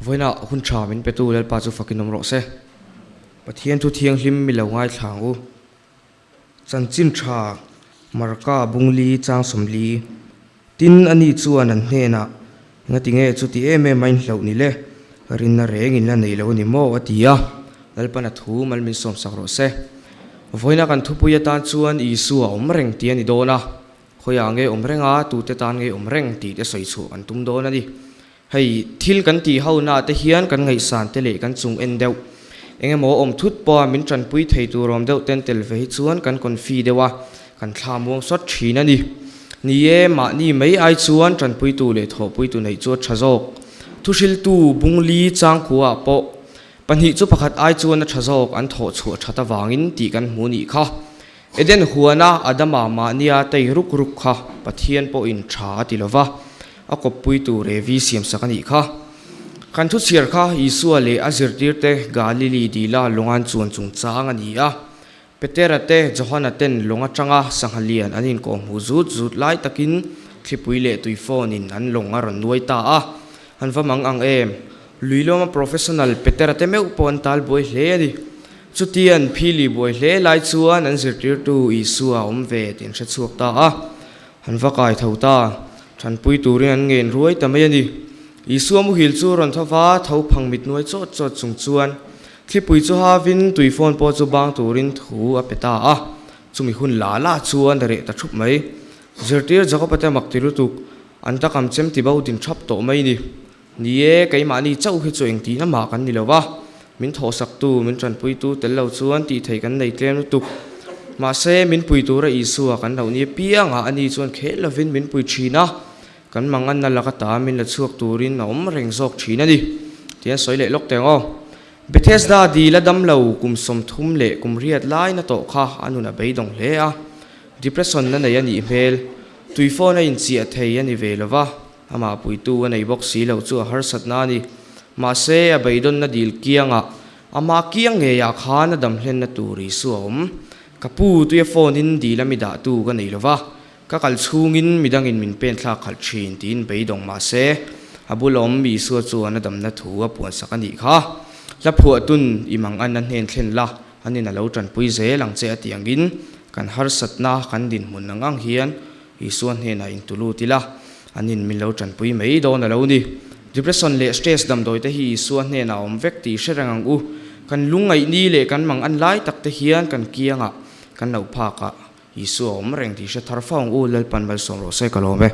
Vawiinah hun tha min petu Lalpa chu fakin awm rawh se. Pathian thu thianghlim mi lo ngaithla ang u. Chanchin tha Marka Bungli chang 40 Tin ani chuan an hnenah, Engati nge chuti em em a inhlauh ni le? Rinna reng in la nei lo a ni maw? a ti a. Lalpan a thu mal min sawmsak rawh se. Vawiina kan thupui atan chuan Isua a awm reng tih a ni dawn a. Khawiah nge awm reng a, tute tan nge awm reng tih te sawi chhuah kan tum dawn a ni. Hei, thil kan tih ho naah te hian kan ngaihsan te leh kan chung en deuh. Eng emaw awm thut pawha min tanpui thei tur awm deuh ten tel ve hi chuan kan confi deuh a, kan thla muang sawt thin a ni. Ni e, mahni mai ai chuan tanpuitu leh thawhpuitu neih chu a tha zawk. Thuhriltu Bungli changkhuaah pawh pahnih chu pakhat ai chuan a tha zawk an thawh chhuah that avangin tih kan hmu nih kha. Eden huana Adama mahnia tei ruk ruk kha Pathian pawhin tha a ti lova, a kawppui tur Evi siamsak a nih kha. Kan thuchhiar kha Isua leh a zirtirte Galili dila lawngan chuan chungchang a ni a. Petera te Johana ten lawng atanga sangha lian an inkawhhmuh zut zut lai takin thlipui leh tuifawnin an lawng a rawn nuai ta a. An va mang ang em? Lui lawma professional Petera te meuh pawh an tal buai hle a ni. Chutian phili buai hle lai chuan an zirtirtu Isua a awm ve tih an hre chhuak ta a. An va kai tho ta. Thanpui turin an ngen ruai ta mai a ni. Isua muhil chu rawn tho va, tho phang mit nuai chawt chawt chung chuan thlipui chu havin tui phone pawh chu bang turin thu a pe ta a. Chumi hun la la chuan reh ta thup mai. Zirtir Jakob-a te mak ti lutuk, an takam chem ti bo din thap tawh mai ni. Ni e, keimahni chauh hi chu engtihna mah kan ni lo va, min thawhsaktu, min tanpuitu tel lo chuan tih theih kan nei tlem lutuk. Mahse, min pui tura Isua kan loh ni apiangah ani chuan khel lovin min pui thin a, kan manganna laka ta min la chhuak turin a awm reng zawk thin a ni. Tihian sawi leh lawk teng aw. Bethesda dil a dam lo kum 30 leh kum riat lai na tawh kha a nun a beidawng hle a, depression na nei a nih hmel. Tui phone a inchiah thei a ni ve lo va, amah puitu a nei bawk si lo chu a harsatna a ni. Mahse, a beidawnna dil kiangah amah kiang ngeiah khan a dam hlenna tur Isua a awm. Ka pu tuia phone in dil a mi dahtu ka nei lo va, Ka kal chhungin midangin min pen thlak khalh thin tiin beidawng mah se, a bula awm Isua chuan a damna thu a puansak a nih kha. Hla phuahtun i mang an a hnen thlen la, anin a lo tanpui zel ang che a tih angin kan harsatna kan dinhmun ang ang hian Isua hnenah intu lut ila, anin min lo tanpui mai dawn a lo ni. Depression leh stress damdawi te hi Isua hnenah a awm vek tih hre reng ang u. Kan lungngaihni leh kan mang an lai tak te hian kan kiangah kan lo phakah Isua awm reng tih hre thar fo ang u, Lalpan malsawm rawh se ka lawm e.